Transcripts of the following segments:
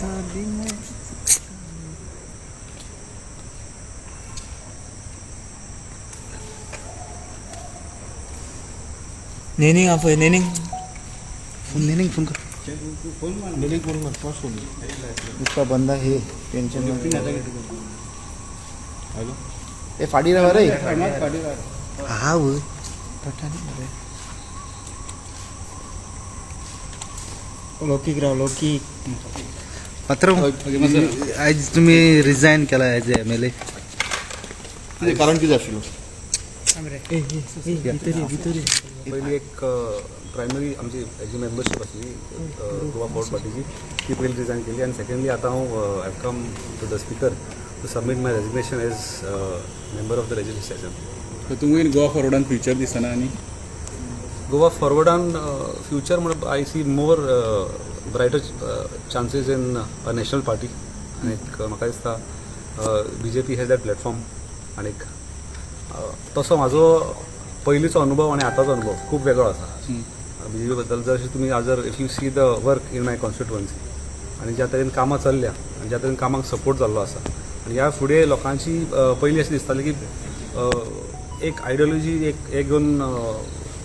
Sabi mo. Nining ako eh, Nining. Nining phone कर. उसका बंदा हे टेन्शन ए फाटी राव रे. हा वय. लौकिक राव, लौकिक. पात्र, आयज तुम्ही रिझाईन केला ॲज एमएलए. कितें कारण कितें आशिल्लो? ए, ए, ए, भितर ये, भितर ये. पयली एक प्रायमरी आमची जी मेंबरशीप आसली गोवा फॉरवर्ड पार्टीची, ती पयली रिजायन केली आनी सेकंडली आतां हांव I come to the speaker to submit my resignation as member of the legislature assembly. तुमकां गोवा फॉरवर्डान फ्युचर दिसना आनी गोवा फॉरवर्डान फ्युचर म्हणून I see more brighter chances in a national party. आनीक म्हाका दिसता BJP has that platform. आनीक तसो म्हाजो पयलींचो अनुभव आनी आतांचो अनुभव खूब वेगळो आसा बीजेपी बद्दल. जर तुमी आज जर if you see the work in my constituency आनी ज्या तरेन कामां चल्ल्या आनी ज्या तरेन कामांक सपोर्ट जाल्लो आसा आनी ह्या फुडें लोकांची पयलीं अशें दिसतालें की एक आयडियोलॉजी एक एक घेवन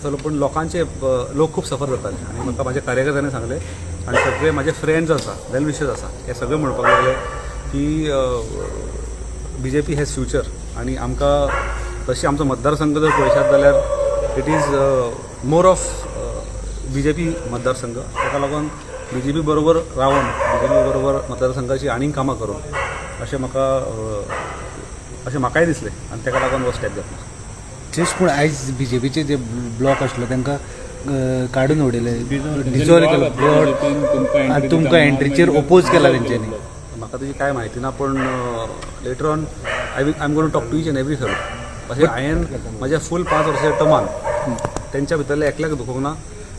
चलो, पूण लोकांचे लोक खूब सफर जाताले. आनी म्हाका म्हाज्या कार्यकर्त्यांनी सांगलें आनी सगळे म्हाजे फ्रेंड्स आसा, वेल विशर्स आसा, हे सगळे म्हणपाक लागले की बीजेपी हॅज फ्युचर. आनी आमकां तशी आमचो मतदारसंघ जर पळयशात जाल्यार it is more of BJP मतदारसंघ. ताका लागून बीजेपी बरोबर रावन, बीजेपी बरोबर मतदारसंघाची आनीक कामां करून अशें म्हाका अशें म्हाकाय दिसलें आनी ताका लागून हो स्टेप घेतला. जस्ट पूण आयज बीजेपीचे जे ब्लॉक आसलो तांकां काडून उडयले, डिजॉल्व केलो ब्लॉक आनी तुमकां एंट्रीचेर ओपोज केला तेंच्यांनी. म्हाका तेजी कांय म्हायती ना, पूण later on I am gonna talk to each and every fellow. अशें हांवें म्हाज्या फूल 5 वर्साच्या टर्मान तेंच्या भितरल्या एकल्याक दुखोवंक ना.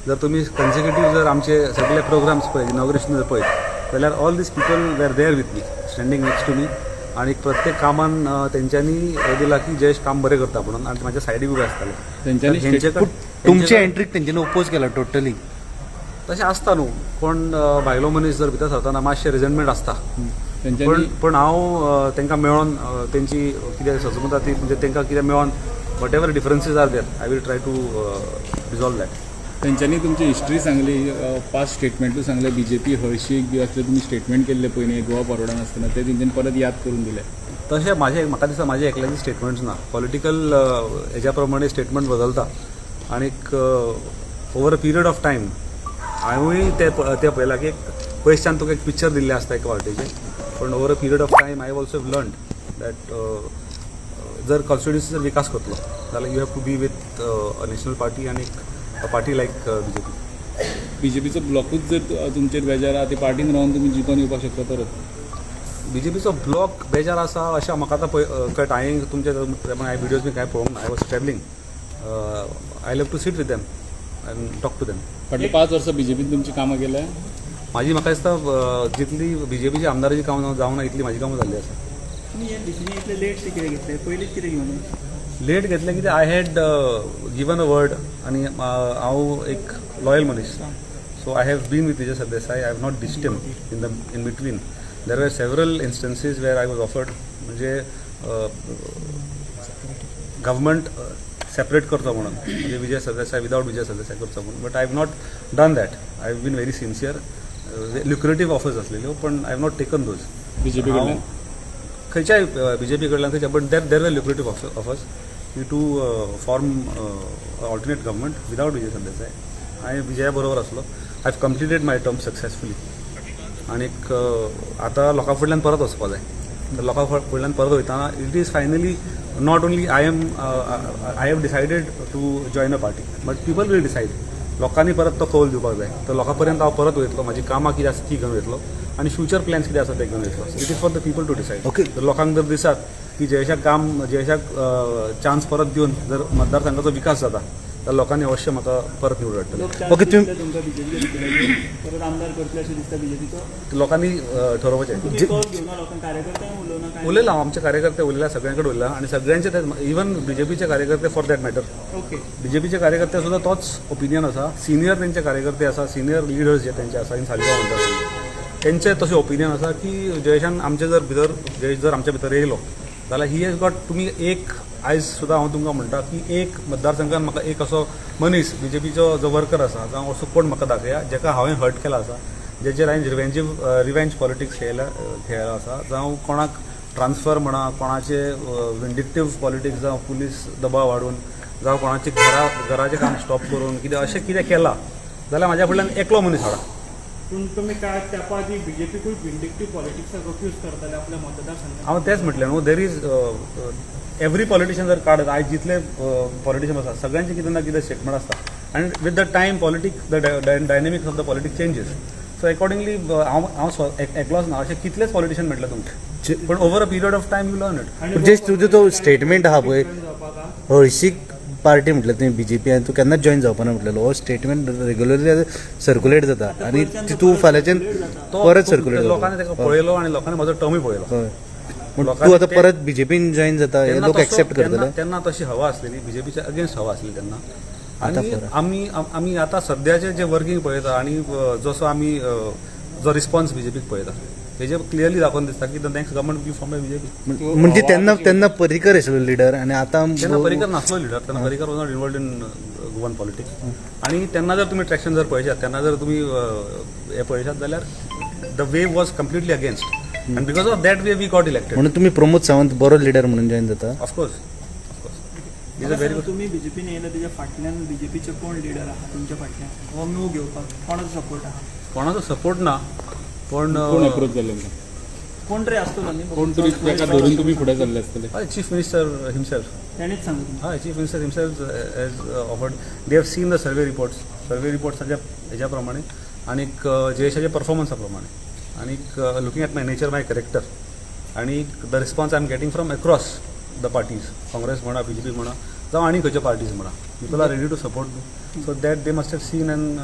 जर तुमी कन्सिक्युटीव जर आमचे सगळे प्रोग्राम्स पळयत, इनॉग्रेशन जर पळयत जाल्यार all these people were there with me, standing next to me. आनी प्रत्येक कामान तेंच्यांनी हें दिलां की जयेश काम बरें करता म्हणून आनी म्हाज्या सायडीक उबे आसताले. तेंच्यांनी तर हेंचे पूण तुमच्या एंट्रीक तेंच्यांनी ओपोज केला टोटली. तशें आसता न्हू, कोण भायलो मनीस जर भितर सरतना मातशें रिझेंटमेंट आसता. पण तेंच्यांनी पण हांव तांकां मेळोन तेंची कितें सजमता ती, म्हणजे तांकां कितें मेळोन whatever differences are there, I will try to resolve that. तेंच्यांनी तुमची हिस्ट्री सांगली, पास्ट स्टेटमेंटूय सांगले, बीजेपी हळशीक बी असले तुमी स्टेटमेंट केल्ले पयलीं गोवा फॉरवर्डान आसतना, ते तेंच्यांनी परत याद करून दिले. तशें म्हाजें, म्हाका दिसता म्हाजें एकल्याचें स्टेटमेंट्स ना. पॉलिटिकल हेज्या प्रमाणे स्टेटमेंट बदलता आनीक over a period of time हांवूय ते ते पळयलां की पयसच्यान तुका एक पिक्चर दिल्लें आसता एका पार्टीचें, पूण over a period of time I also learn that जर कॉन्स्टिट्युन्सीचो विकास करतलो जाल्यार you have to be with a national party आनी अ पार्टी लायक बीजेपी. बीजेपीचो ब्लॉकूच जर तुमचेर बेजार आहा, ते पार्टीन रावन तुमी जिखून येवपाक शकता परत? बीजेपीचो ब्लॉक बेजार आसा अशें म्हाका आतां पळय कळटा. हांवें तुमचे हांवें विडियोज बी कांय पळोवंक ना. I was travelling. I love to sit with them and talk to them. फाटली 5 वर्सां बीजेपीन तुमची कामां केल्या? म्हाजी, म्हाका दिसता जितली बीजेपीच्या आमदाराची कामां जावंक ना इतली म्हाजी कामां जाल्ली आसा. तुमी हें डिसिजन इतलें लेट कितें घेतलें? पयलींच कितें घेवन? लेट घेतलें कितें, I had given a word आनी हांव एक लॉयल मनीस, so I have been with Vijay Sardesai. I have not ditched him in the in between. There were several instances where I was offered, म्हणजे government separate करचो म्हणून, म्हणजे Vijay Sardesai without Vijay Sardesai करचो म्हणून, but I have not done that. I have been very sincere. Lucrative offers आसलेल्यो, पण I have not taken those. BJP कडल्यान? खंयच्याय बीजेपी कडल्यान खंयच्या, but there were lucrative offers की to form alternate government without Vijay Sardesai. हांवें विजया बरोबर आसलो. I have completed my term successfully. आनीक आतां लोकां फुडल्यान परत वचपा जाय. तर लोकां फुडल्यान परत वयतना it is finally not only I have decided to join a party, but people will decide. लोकांनी परत तो कौल दिवपाक जाय. तर लोकां पर्यंत हांव परत वयतलो, म्हाजी कामां कितें आसा ती घेवन वयतलो आनी फ्युचर प्लॅन्स कितें आसा ते घेवन वयतलो. It is for the people to decide. जर लोकांक जर दिसात की जयेशाक काम, जयेशाक चान्स परत दिवन जर मतदारसंघाचो विकास जाता, तर लोकांनी अवश्य म्हाका परत निवडून हाडटले. लोक चान्स दितले तुमकां बीजेपीच्या? परत आमदार करतले अशें दिसता बीजेपीचो? लोकांनी ठरोवपाचें. तुमी कॉल घेवना, लोकांक, कार्यकर्त्यांक उलोवना काय? उलयला हांव, आमचे कार्यकर्ते उलयला, सगळ्यां कडेन उलयला आनी सगळ्यांचे ते, इवन बीजेपीचे कार्यकर्ते फॉर that matter, बीजेपीचे कार्यकर्ते सुद्दां तोच ओपिनियन आसा. सिनियर तेंचे कार्यकर्ते आसा, सिनियर लिडर्स जे तेंचे आसा इन सालिगांव म्हणटा, तेंचें तशें ओपिनियन आसा की जयेशान आमचे जर भितर, जयेश जर आमच्या भितर येयलो जाल्यार he has got, तुमी एक आयज सुद्दां हांव तुमकां म्हणटा की एक मतदारसंघान म्हाका एक असो मनीस बीजेपीचो जो वर्कर आसा जावं असो कोण म्हाका दाखया जेका हांवें हर्ट केला आसा, जेचेर हांवें रिवेंज पॉलिटिक्स खेळ्ळा आसा, जावं कोणाक ट्रान्सफर म्हणा, कोणाचे विंडिक्टीव पॉलिटिक्स, जावं पुलीस दबाव हाडून, जावं कोणाचे घराचें काम स्टॉप करून कितें अशें कितें केलां जाल्यार म्हाज्या फुडल्यान एकलो मनीस हाडा. पूण तुमी काय तेपा आदी बीजेपीकूय विंडिक्टीव पॉलिटिक्साक अक्यूज करताले आपल्या मतदारसंघात. हांव तेंच म्हटलें न्हू, there is every politician जर काडत, आयज जितले पॉलिटिशियन आसा सगळ्यांचे कितें ना कितें स्टेटमेंट आसता आनी with the time politic the dynamics of the politic changes, so accordingly हांव एकलोच ना, अशे कितलेच पॉलिटिशियन मेळटले तुमकां, पण over a period of time you learn it. Just तुजो तो स्टेटमेंट आहा पळय, हळशीक पार्टी म्हटलें तुवें बीजेपी आनी तूं केन्नाच जॉयन जावपा ना म्हटलेलो, हो स्टेटमेंट रेगुलरली सर्कुलेट जाता आनी तूं फाल्यांच्यान परत सर्कुलेट. लोकांनी ताका पळयलो आनी लोकांनी म्हजो टर्मूय पळयलो. हय, पूण तूं आतां परत बीजेपीन जॉयन जाता हे लोक एक्सेप्ट करतले? तेन्ना तशी हवा आसलेली, बीजेपीच्या अगेन्स्ट हवा आसली तेन्ना. आनी आमी आमी आतां सद्याचे जे वर्किंग पळयता आनी जसो आमी जो रिस्पॉन्स बीजेपीक पळयता हेजे क्लियरली दाखोवन दिसता की the next government be form by BJP. म्हणजे तेन्ना तेन्ना पर्रीकर आसलो लिडर आनी आतां तेन्ना पर्रीकर नासलो लिडर, तेन्ना Parrikar was not involved in Goan politics. आनी तेन्ना जर तुमी ट्रॅक्शन जर पळयशात, तेन्ना जर तुमी हें पळयशात जाल्यार the wave was completely against and because of that way we got elected. म्हणून तुमी प्रमोद सावंत बरो लिडर म्हणून जॉयन जाता? Of course, of course, is a very good. तुमी बीजेपीन येयले तेज्या फाटल्यान बीजेपीचे कोण लिडर आहा तुमच्या फाटल्यान हो मूव घेवपाक कोणाचो सपोर्ट आहा? कोणाचो सपोर्ट ना, पण कोण अप्रोच जाल्ले? कोण तरी आसतलो न्ही. कोण तरी ताका धरून तुमी फुडें सरले आसतले. Chief minister himself. तेणीच सांगू. हय, chief minister himself has offered. They have seen the survey reports, survey रिपोर्ट्साच्या हेज्या प्रमाणे आनीक जयेशाच्या परफॉर्मन्सा प्रमाणे आनीक looking at my nature, my character आनी the response I am getting from across the parties, Congress म्हणा, BJP म्हणा, जावं आनी खंयच्यो पार्टीज म्हणा, people are ready to support me, so that they must have seen and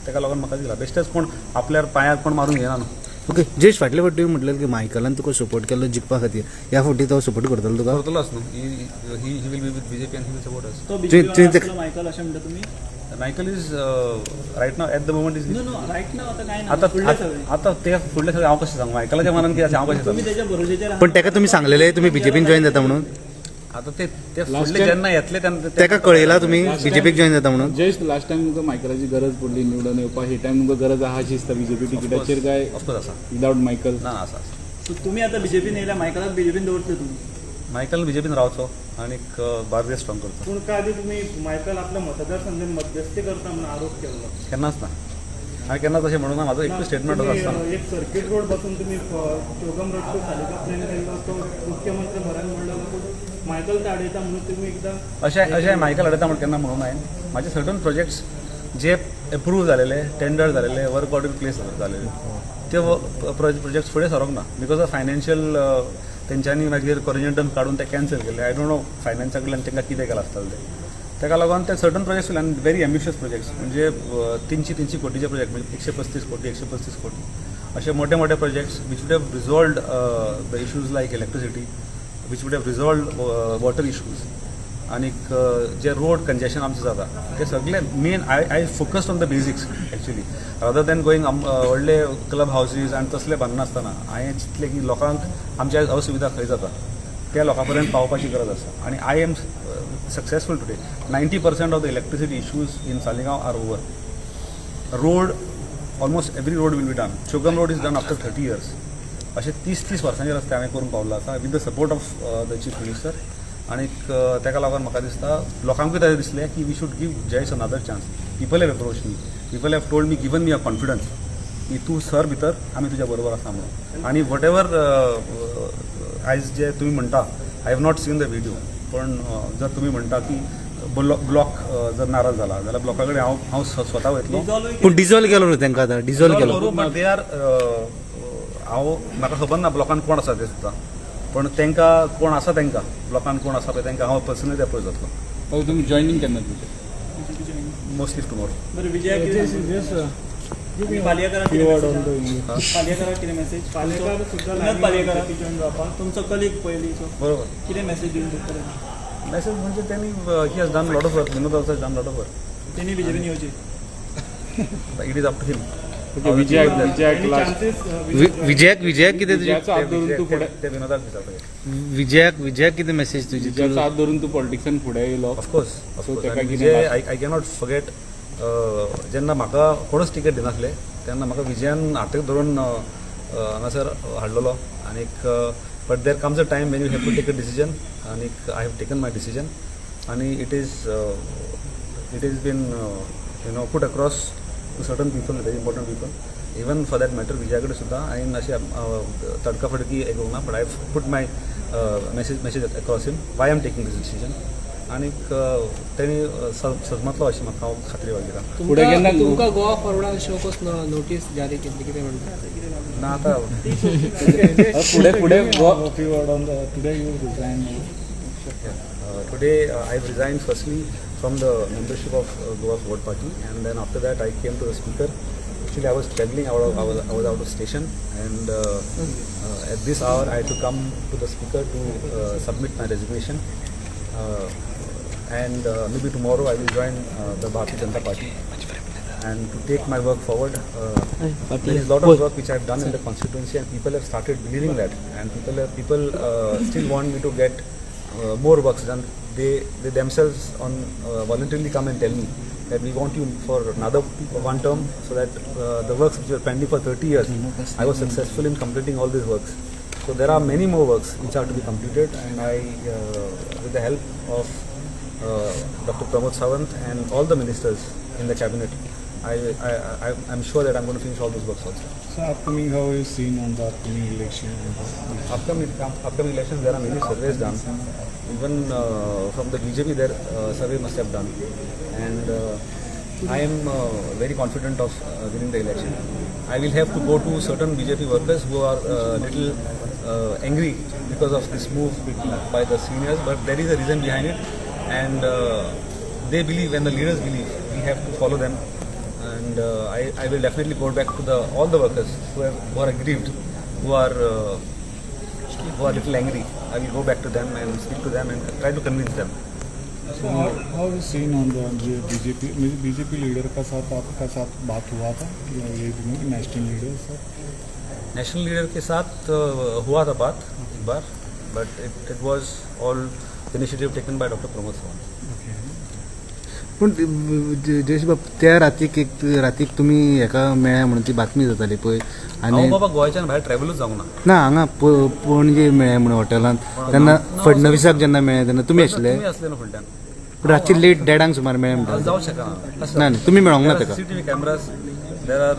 ताका लागून म्हाका दिला. बेश्टेच कोण आपल्यार पांयार कोण मारून घेना न्हू. ओके जयेश, फाटले फावटी तुवें म्हटलें की मायकलान तुका सपोर्ट केलो जिखपा खातीर, ह्या फावटी तो सपोर्ट करतलो तुका? करतलोच न्हू, he will be with BJP and he will support us. तो बीजेपी मायकल अशें म्हणटा तुमी? Michael is right now at the moment is no no right now आतां कांय ना. आतां फुडलें सगळें आतां ते फुडलें सगळें हांव कशें सांगू, मायकलाच्या मनान कितें आसा हांव कशें तुमी सांगू? तेज्या भरोश्याचेर. पण ताका तुमी सांगलेले तुमी बीजेपीन जॉयन जाता म्हणून? आतां ते ते फुडले जेन्ना येतले तेन्ना ताका कळयला तुमी बीजेपीक जॉयन जाता म्हणून? जस्ट लास्ट टायम तुमकां मायकलाची गरज पडली निवडून येवपाक, ही टायम तुमकां गरज आहा अशी दिसता बीजेपी तिकीटाचेर काय? ऑफकोर्स आसा. Without Michael? ना, आसा. सो तुमी आतां बीजेपीन येयल्या, मायकलाक बीजेपीन दवरतले तुमी? मायकल बीजेपीन रावचो आनीक बार्देस स्ट्रॉंग करचो. पूण काय आदी तुमी मायकल आपल्या मतदारसंघात मध्यस्थी करता म्हणून आरोप केल्लो. केन्नाच ना, हांवें केन्नाच अशें म्हणूंक ना. म्हाजो एकूच स्टेटमेंट असो आसता, एक सर्कीट रोड पासून तुमी चोगम रोड टू सालिगांव प्लॅन केल्लो, तो मुख्यमंत्री म्हऱ्यान म्हणलो पूण मायकल ते आडयता म्हणून तुमी एकदां अशें अशें मायकल आडयता म्हणून केन्ना म्हणूंक ना हांवें. म्हाजे सर्टन प्रोजेक्ट्स जे एप्रूव जालेले, टेंडर जालेले, वर्क ऑर्डर प्लेस जालेले, ते प्रोजेक्ट्स फुडें सरोंक ना because of financial. तेंच्यांनी मागीर कॉरिजेंडम काडून ते कॅन्सल केले. I don't know फायनान्सा कडल्यान तांकां कितें केलां आसतलें तें. ताका लागून ते सर्टन प्रोजेक्ट्स आनी व्हेरी एम्बिशियस प्रोजेक्ट्स, म्हणजे 300-300 कोटीचे प्रोजेक्ट, म्हणजे 135 कोटी, 135 कोटी असे मोठे मोठे projects which would have resolved the issues like electricity, which would have resolved water issues आनीक जे रोड कंजेशन आमचें जाता ते सगळे main I focused on the basics actually rather than going व्हडले क्लब हावसीस आनी तसले बांदनासतना हांवें चिंतलें की लोकांक आमच्या असुविधा खंय जाता त्या लोकां पर्यंत पावपाची गरज आसा. आनी I am successful today. 90% of the electricity issues in Saligao are over. Road, almost every road will be done. Chogm road is done after 30 years. अशे 30-30 वर्सांचे रस्ते हांवें करूंक पावल्लो आसा with the support of the chief minister. आनीक ताका लागून म्हाका दिसता लोकांकूय ताजें दिसलें की we should give Jayesh another chance. People have approach me, people have told me, given me a confidence की तूं सर भितर, आमी तुज्या बरोबर आसा म्हणून. आनी what ever आयज जे तुमी म्हणटा, I have not seen the video, पण जर तुमी म्हणटा की ब्लॉक जर नाराज जाला जाल्यार ब्लॉका कडेन हांव हांव स्वता वयतलो. पूण डिजॉल्व केलो न्हू तांकां, आतां डिजॉल्व केलो. But they are, हांव म्हाका खबर ना ब्लॉकान कोण आसा ते सुद्दां, पण तांकां कोण आसा, तांकां ब्लॉकान कोण आसा पळय तांकां हांव पर्सनली अप्रोच जातलो. हो, तुमी जॉयनींग केन्ना तुमचें? Mostly tomorrow. बरं, विजया कितें पालयेकराक कितें मॅसेज? पालयेकराक कितें मॅसेज? पालयेकर सुद्दां विनोद पालयेकराक जॉयन जावपाक तुमचो कलीग पयलींचो. बरोबर. कितें मॅसेज दिवंक सोदतले? मॅसेज म्हणजे त्यांनी he has done lot of work. Vinod also done lot of work. तेणी बीजेपीन येवची. It is up to him. Okay विजयाक विजयाक एनी लास्ट चान्सीस विजयाक विजयाक कितें तुजी विजयाचो हात धरून तूं फुडें ते विनोदाक विचारता. विजयाक विजयाक कितें मेसेज तुजी? विजयाचो हात धरून तूं पॉलिटिक्सान फुडें येयलो. ऑफकोर्स. सो तेका कितें विजय, I cannot forget, जेन्ना म्हाका कोणूच टिकेट दिनासले तेन्ना म्हाका विजयान हाताक धरून हांगासर हाडलेलो. आनीक but there comes a time when you have to take a decision, आनीक I have taken my decision आनी it is been put across to certain people, very important people, even for that matter Vijaya कडेन सुद्दां हांवें अशें तडकाफडकी हें करूंक ना, but I put my message across him why am taking this decision. आनीक तेणी सजमतलो अशें म्हाका हांव खात्री बाळगिता. फुडें केन्ना तुमकां गोवा फॉरवर्डान शोकॉज नोटीस जारी केल्ली, कितें म्हणटा? ना आतां. फुडें फुडें Today you resign. Today I have resigned firstly from the membership of Goa Forward Party, and then after that I came to the speaker. Actually, I was traveling out of, I was out of station, and at this hour I had to come to the speaker to submit my resignation. And maybe tomorrow I will join the Bharatiya Janata Party and to take my work forward. There is a lot of work which I have done in the constituency, and people have started believing that, and people still want me to get more works done. They themselves on voluntarily come and tell me that we want you for another one term, so that the works which were pending for 30 years, I was successful in completing all these works. So there are many more works which are to be completed, and I, with the help of Dr. Pramod Sawant and all the ministers in the cabinet, I'm sure that I'm going to finish all those works also. So upcoming, how you seen on the upcoming election? Upcoming elections, there are many surveys done. Even from the BJP, their survey must have done. And I am very confident of winning the election. I will have to go to certain BJP workers who are little angry because of this move by the seniors, but there is a reason behind it, and they believe, and the leaders believe, we have to follow them. And I will definitely go back to the all the workers who are aggrieved, who are little angry. I will go back to them and speak to them and try to convince them. So how you seen on the BJP BJP leader का साथ आपका साथ बात हुआ था या ये national leader sir? National leader K साथ हुआ था बात एक bar, but it was all initiative taken by Doctor Pramod Sawant. पूण जयेश बाब, त्या रातीक एक रातीक तुमी हेका मेळ्ळ्या म्हणून ती बातमी जाताली पळय. हांव आनी बाबा गोंयच्यान भायर ट्रॅव्हलूच जावंक ना. ना, हांगा पणजे मेळ्ळे म्हणून हॉटेलांत तेन्ना फडणवीसाक जेन्ना मेळ्ळे तेन्ना तुमी आशिल्ले? तुमी आसले न्हू फुडल्यान. पूण रातची लेट देडांक सुमार मेळ्ळे म्हणटा. जावं शकना. ना, ना, तुमी मेळोंक ना ताका. CCTV cameras, there are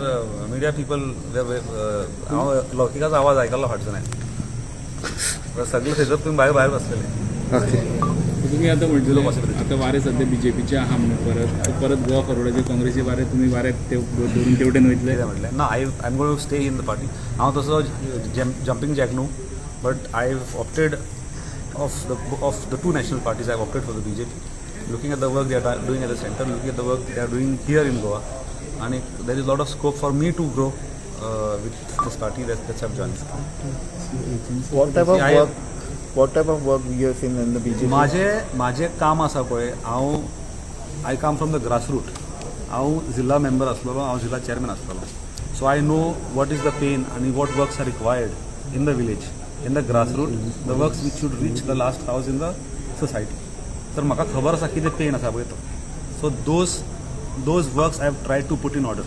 media people. हांव लौकिकाचो आवाज आयकलो फाटच्यान, सगळे थंयसर तुमी भायर भायर बसलेले. ओके. तुमी आतां म्हटलें possibility. आतां वारें सद्या बीजेपीचें आहा म्हणून परत परत गोवा फॉरवर्डाचे काँग्रेसी वारें तुमी वाऱ्याक ते धरून तेवटेन वयतले? कितें म्हटलें ना, I am going to stay in the party. हांव तसो जंपींग जॅक न्हू, but I have opted of the two national parties, I have opted for the BJP, looking at the work they are doing at the center, looking at the work they are doing here in Goa, and there is a lot of scope for me to grow with this party. That's I've joined. What type of See, work? What type of work you have seen in the BJP? माझे काम आसा पळय, हांव I come from the grassroot. हांव जिल्हा member आसलेलो, हांव जिल्हा चेअरमॅन आसलेलो, so I know what is the pain आनी what works are required in the village, in the grassroot, the works which should reach the last house in the society. तर म्हाका खबर आसा कितें पेन आसा पळय तो. So those works I have try to put in order.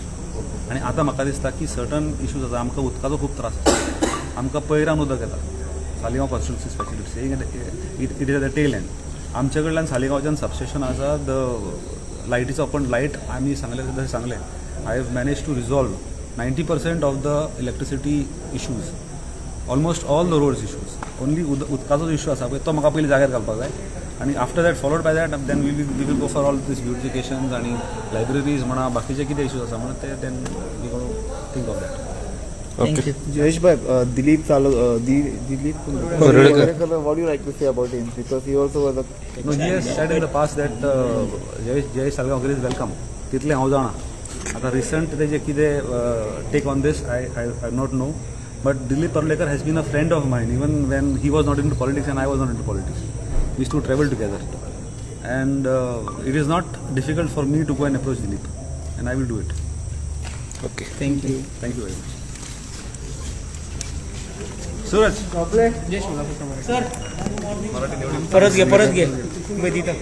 आनी आतां म्हाका दिसता की सर्टन इश्यूज आसा. आमकां उदकाचो खूब त्रास आसा. आमकां पयरान उदक येता Saligao constituency, specially it is at the tail end. आमचे कडल्यान सालिगांवच्यान सबस्टेशन आसा. The लायटीचो पण लायट आमी सांगलें तशें सांगलें, I have manage to resolve 90% of the electricity issues, almost all the roads issues. Only उदकाचो इशू आसा पळय तो म्हाका पयलीं जाग्यार घालपाक जाय आनी after that, followed by that, then we will go for all these beautifications आनी लायब्ररीज म्हणा, बाकीचे कितें इश्यूज आसा म्हणून ते then we gonna think of that. Okay. Jayesh bhai, Dilip Salo, Dilip Parulekar. Parulekar, what do you like to say about him? Because he also was a No, he has said in the past that Jayesh Salgaonkar is welcome. तितलें हांव जाणा. आतां recent तेजे कितें take on this I not know, but Dilip Parulekar has been a friend of mine even when he was not into politics and I was not into politics. We used to travel together, and it is not difficult for me to go and approach Dilip, and I will do it. Okay. Thank you. Thank you very much. Suraj. परत घे, परत घे. दिता.